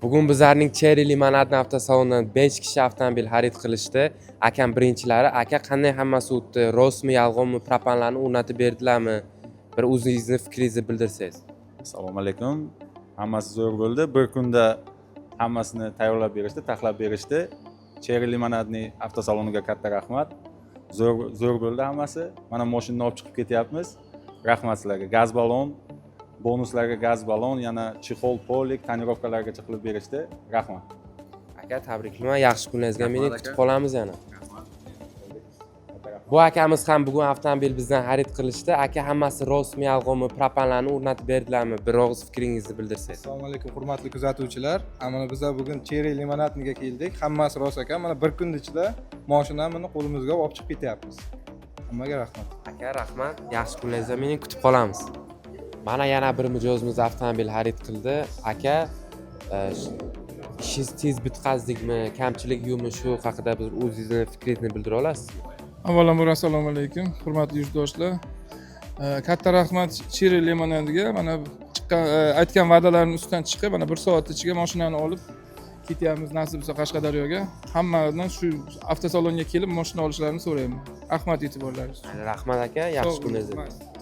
Bugun bizlarning Cherry Limonadni avtosalonidan 5 kishi avtomobil xarid qilishdi. Akam birinchilari. Aka, qanday hammasi o'tdi? Rostmi, yolg'onmi? Propanlarni o'rnatib berdilarmi? Bir o'zingizni fikringizni bildirsangiz. Assalomu alaykum. Hammasi zo'r bo'ldi. Bir kunda hammasini tayyorlab berishdi, taxlab berishdi. Cherry Limonadni avtosaloniga katta rahmat. Zo'r zo'r bo'ldi hammasi. Mana, mashinani olib chiqib ketyapmiz. Rahmat sizlarga. Gaz ballon, bonuslarga gaz ballon, yana чехол, полик, тонировка largacha qilib berishdi. Rahmat. Aka, tabriklayman. Yaxshi kunlaringizga Rahmat, meni aka. kutib qolamiz yana. Bu akamiz ham bugun avtomobil bizdan xarid qilishdi. Aka, hammasi rostmi, yolg'onmi? Propanlarni o'rnatib berdilarmi? Bir og'iz fikringizni bildirsangiz. Assalomu alaykum, hurmatli kuzatuvchilar. Mana bizlar bugun Cherry Limonadniga keldik. Hammasi rost ekan. Mana, bir kun ichida mashinani qo'limizga olib chiqib ketyapmiz. Hammaga rahmat. Aka, rahmat. Yaxshi kunlaringizda meni kutib qolamiz. Mana, yana bir mijozimiz avtomobil xarid qildi. Aka, ishingiz tez bitqazdikmi, kamchilik yo'qmi, shu haqida bir o'zingizni fikringizni bildira olasizmi? Avvalambor, assalomu alaykum, hurmatli yurtdoshlar. Katta rahmat Cherry Limonadiga. Mana, chiqqan aytgan va'dalarini ustidan chiqib, mana, bir soat ichiga mashinani olib ketyapmiz, nasib bo'lsa, Qashqadaryoga. Hammani shu avtosalonga kelib mashina olishlarini so'rayman. Rahmat e'tiborlaringiz uchun. Rahmat, aka, yaxshi kunlaringizda.